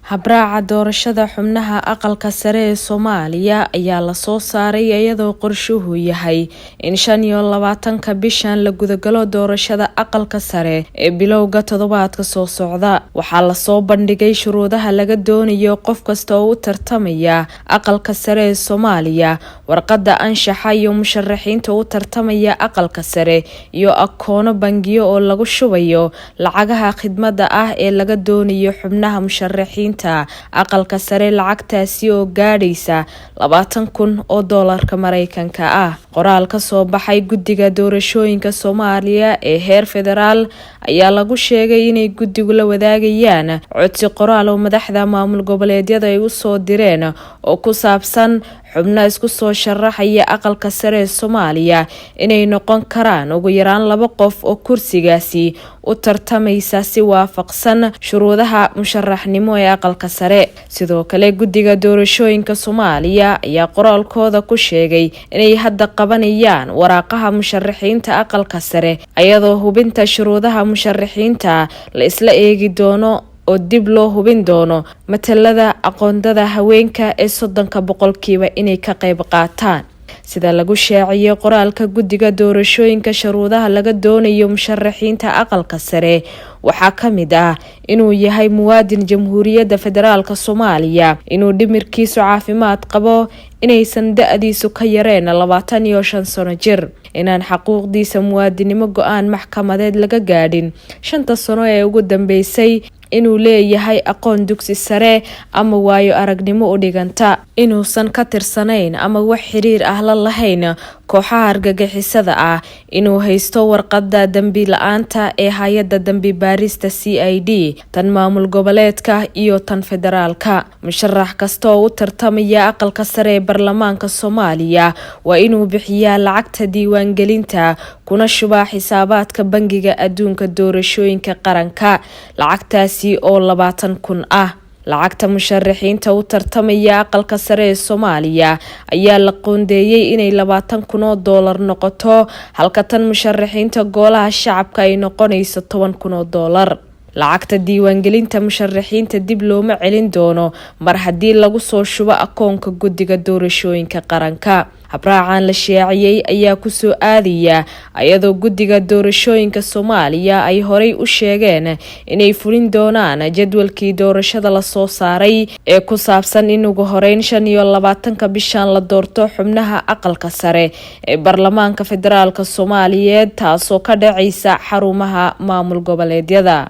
Habraaca doorashada xubnaha aqalka sare ee Soomaaliya ayaa lasoo saaray iyadoo qorshuhu yahay in 25-ka bishan la gudagalo doorashada aqalka sare ee bilowga toddobaadka soo socda. Waxaa lasoo bandhigay shuruudaha laga doonayo qof kasta oo u tartamaya aqalka sare ee Soomaaliya, warqadda anshaxa iyo musharaxiinta u tartamaya aqalka sare, iyo akoono bangiyo oo lagu shubayo lacagaha khidmadda ah ee laga doonayo xubnaha musharaxiinta aqalka sare, lacagtaasi oo gaadhaysa 20,000 oo doolarka Mareykanka ah. Qoraal ka soo baxay guddiga doorashooyinka Soomaaliya ee heer federaal ayaa lagu sheegay inay guddigu la wadaagayaan codsi qoraal oo madaxda maamul goboleedyada ay usoo direen oo ku saabsan xubno isku soo sharaxaya aqalka sare ee Soomaaliya inay noqon karaan ugu yaraan 2 qof oo kursigaasi u tartamaysa si waafaqsan shuruudaha musharaxnimo ee aqalka sare. Sidoo kale, guddiga doorashooyinka Soomaaliya ayaa qoraalkooda ku sheegay inay hadda qabanayaan waraaqaha musharaxiinta aqalka sare, iyadoo hubinta shuruudaha musharaxiinta la isla eegi doono oo dib loo hubin doono matalada aqoondada haweenka ee 30% inay ka qayb qaataan. Sida lagu shaaciyey qoraalka guddiga doorashooyinka, shuruudaha laga doonayo musharaxiinta aqalka sare waxaa ka mid ah inuu yahay muwaadin Jamhuuriyadda Federaalka Soomaaliya, inuu dhimirkiisu caafimaad qabo, inaysan da-diisu ka yareen 25 sano jir, inaan xaquuqdiisa muwaadinimo go-aan maxkamadeed laga gaadhin 5-ta sano ee ugu dambeysay, inuu leeyahay aqoon dugsi sare ama waayo aragnimo u dhiganta, inuusan ka tirsanayn ama wax xiriir ah la lahayn kooxaha argagixisada ah, inuu haysto warqadda dambi la-aanta ee hay-adda dambi baarista CID, tan maamul goboleedka iyo tan federaalka. Musharax kasta oo u tartamaya aqalka sare ee baarlamaanka Soomaaliya waa inuu bixiyaa lacagta diiwaangelinta kuna shubaa xisaabaadka Bangiga Adduunka Doorashooyinka Qaranka, lacagtaasi oo 20,000 ah. Lacagta musharaxiinta u tartamaya aqalka sare ee Soomaaliya ayaa la qoondeeyey inay 20,000 oo doolar noqoto, halka tan musharaxiinta Golaha Shacabka ay noqonayso 10,000 oo doolar. Lacagta diiwaangelinta musharaxiinta dib looma celin doono mar haddii lagu soo shubo akoonka guddiga doorashooyinka qaranka. Habraacan la shaaciyey ayaa kusoo aadaya iyadoo guddiga doorashooyinka Soomaaliya ay horey u sheegeen inay fulin doonaan jadwalkii doorashada lasoo saaray ee ku saabsan in ugu horeyn 25-ka bishan la doorto xubnaha aqalka sare ee baarlamaanka federaalka Soomaaliyeed, taasoo ka dhacaysa xarumaha maamul goboleedyada.